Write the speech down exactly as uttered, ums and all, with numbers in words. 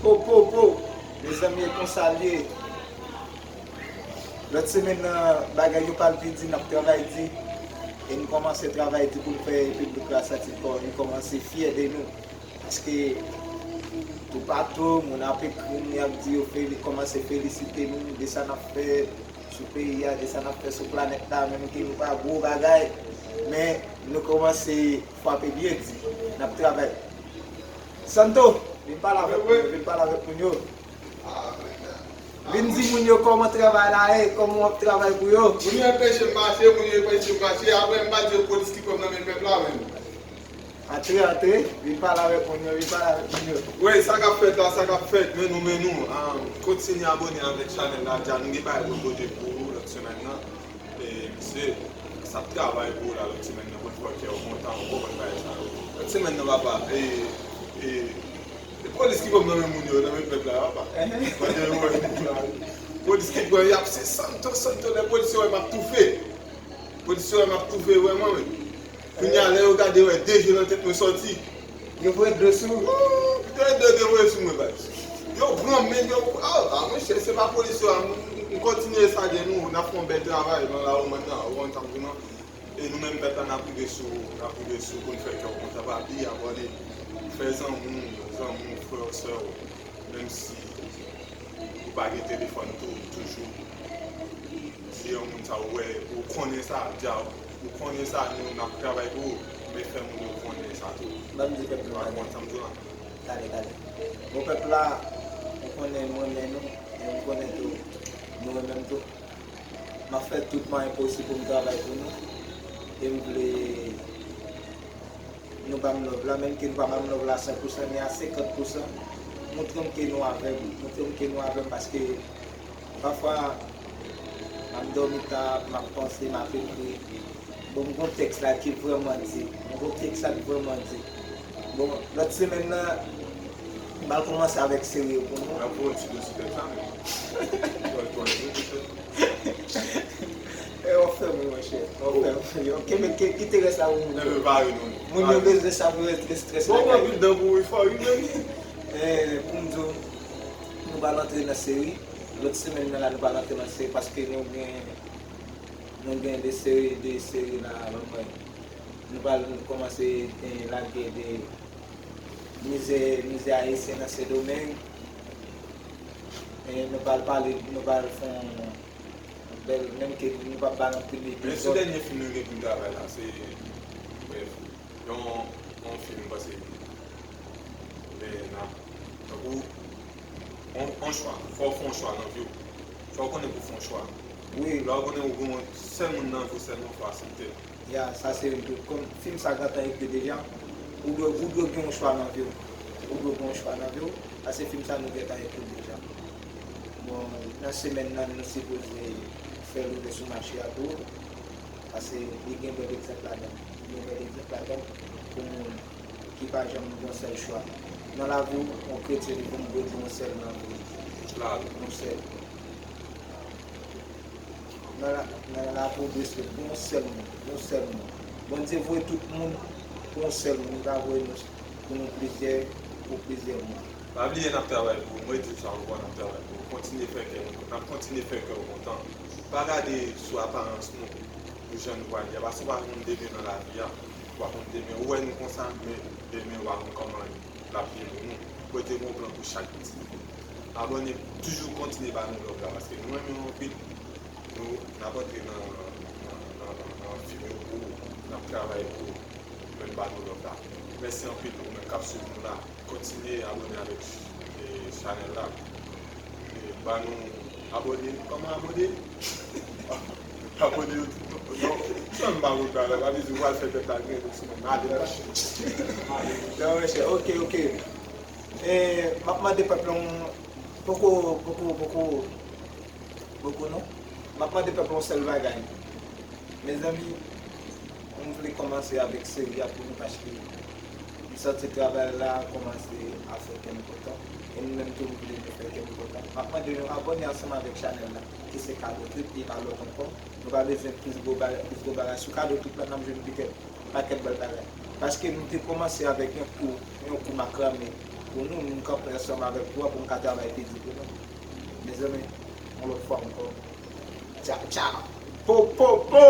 Po, po, po! Mezanmi, e konsa l ye. Lòt semèn nan, bagay yo pral pi di, n ap travay di. E n kòmanse travay di pou n fè piblik la santi kò, li kòmanse fyè de nou. Paske toupatou, moun ap ekri n, y ap di yo feli-, kòmanse felisite nou de sa n ap fè sou peyi a, de sa n ap fè sou planèt la, menm ke nou pa gwo bagay, men nou kòmanse frape byen di, n ap travay. Santo, vin pale avèk moun yo, vin pale avèk moun yo. Vin di moun yo kòman travay la ye, kòman w ap travay pou yo. Moun yo enpeche m mache, moun yo enpeche m mache, apre m pa di yo polis ki pran m nan men pèp la menm. Antre, antre, vin pale avèk moun yo, vin pale avèk moun yo. Wi, sa k ap fèt la, sa k ap fèt, men nou, men nou, ah, kontinye abòne avèk chanèl la, dja nou gen bagay pou pote pou ou lòt semèn nan. E, misye, sa ap travay pou ou la lòt semèn nan, pou l fè kè w kontan, ou konprann bagay sa yo. Lòt semèn nan, papa, e, e, e polis ki pran m nan men moun yo, nan men pèp la, papa. Pandan yo wè moun la, polis ki pran, y ap se Santo, Santo, lè polis yo wè m ap toufe. Polis yo wè m ap toufe, vrèman, wi. Kounye a, lè yo gade, wè de je nan tèt mwen sòti. Yo voye dlo sou ou? Wouy, de dlo te voye sou mwen, baz. Yo pran men, yo, ah, ah, monchè, se pa polis yo a, m, m kontinye sa gen nou, n ap fè yon bèl travay nan lawomàn nan, ou konn sa m di w lan. E nou menm pèp la, n ap rive sou, n ap rive sou pou n fè kè w kontan, pa bliye abòne, fè zanmi w, zanmi w, frè w, sè w, menm si ou pa gen telefòn tou, toujou di yon moun sa ou wè, ou konnen sa, di a, ou konnen sa, nou, n ap travay pou ou, men fè moun yo konnen sa tou. Ban m di pèp la bagay. Ou konn sa m di w lan? Gade, gade. Bon, pèp la, ou konnen m renmen nou, e m konnen tou, nou renmen m tou. M ap fè tout mwayen posib pou m travay pou nou, e m vle nou ban m love la, menm ke nou pa ban m love la san pou san, men a senkant pou san, montre m ke nou avè m, montre m ke nou avè m, paske pafwa, m ap dòmi ta, m ap panse, m ap ekri. Bon, m gon tèks la ki vrèman di, m gon tèks la ki vrèman di. Bon, lòt semèn nan, m pral kòmanse avèk seri yo pou nou. N ap voye yon ti dlo sou tèt la, men. Fò l pran yon ti dlo. E, w ap fè m ri, monchè. W ap fè m ri. Ok, men ki-, kite rès la pou moun yo. Enben, pa ri non. Moun yo bezwen sa pou yo rete strès lakay yo. Bon, anpil dan pou wi, fò ri, men. E, pou m di w, nou pral antre nan seri. Lòt semèn nan la, nou pral antre nan seri paske nou gen, nou gen de seri, de seri la, ban m wè. Nou pral kòmanse, e, lage de mizè, mizè ayisyen nan Sendomeng. E nou pral pale, nou pral fè yon bèl, menm ke nou p ap ba l anpil epizòd. Men sou dènye fim nou gen pou n travay la, se, brèf, yon, yon fim m panse, men n ap, tankou, yon, yon chwa, fò w fè yon chwa nan vi w. Fò w konnen pou w fè yon chwa. Wi. Lè w konnen ou gen yon sèl moun nan vi w sèlman, fò w aksepte l. Ya, sa se youn tou. Kòm fim sa gentan ekri deja, ou dwe, ou dwe gen yon chwa nan vi w. Ou dwe gen yon chwa nan vi w, paske fim sa nou gentan ekri deja. Bon, nan semèn nan, nou sipoze fè l rive sou mache a tou, paske li gen bèl egzanp ladan l. Li gen bèl egzanp ladan l pou moun ki pa janm gen yon sèl chwa. Nan lavi w, yon kretyen li pou dwe gen yon sèl nan vi w. Yon sèl. Nan la, nan la pwogresi, gen yon sèl moun, yon sèl moun. Bondye voye tout moun pou yon sèl moun, li pa voye nou pou nou plizyè, pou plizyè moun. Pa bliye n ap travay pou ou, mwen di w sa ankò, n ap travay pou ou. Kontinye fè kè nou, n ap kontinye fè kè w kontan. Pa gade sou aparans nou, pou jan nou pral ye a, paske w pa konn demen nan lavi a, w pa konn demen, ou wè nou konsa, men demen w pa konn kòman l ap ye pou nou. Bondye gen yon plan pou chak pitit li. Abòne, toujou kontinye ba nou love la, paske nou renmen w anpil. Nou, n ap antre nan, nan, nan, nan, nan fim yo pou ou, n ap travay pou ou. Menm ba nou love la. Mèsi anpil ou menm k ap swiv nou la. Kontinye abòne avèk, e, chanèl la. E, ba nou abòne. Kòman abòne? Abòne yo tout non. Sa m pa konn bagay la, pa bezwen w al fè tèt la grenn sou mwen. Ale, monchè. Ale. Non, monchè, ok, ok. E, m ap mande pèp la yon, poko, poko, poko, poko non. M ap mande pèp la yon sèl bagay. Mezanmi, m vle kòmanse avèk seri a pou nou paske m santi travay la kòmanse a fè kè m kontan. E nou menm tou, m vle nou fè kè m kontan. M ap mande nou abòne ansanm avèk chanèl la, ki se Kado Trip, li pa lòt ankò. Nou pa bezwen plis gwo bagay, plis gwo bagay. Sou Kado Trip la, n ap jwenn pitèt pakèt bèl bagay. Paske nou te kòmanse avèk yon kou, yon kou makrame, Pou nou, m kanpe ansanm avèk ou an pou m ka travay pi di pou nou. Mezanmi, yon lòt fwa ankò. Tcha, tcha. Po, po, po!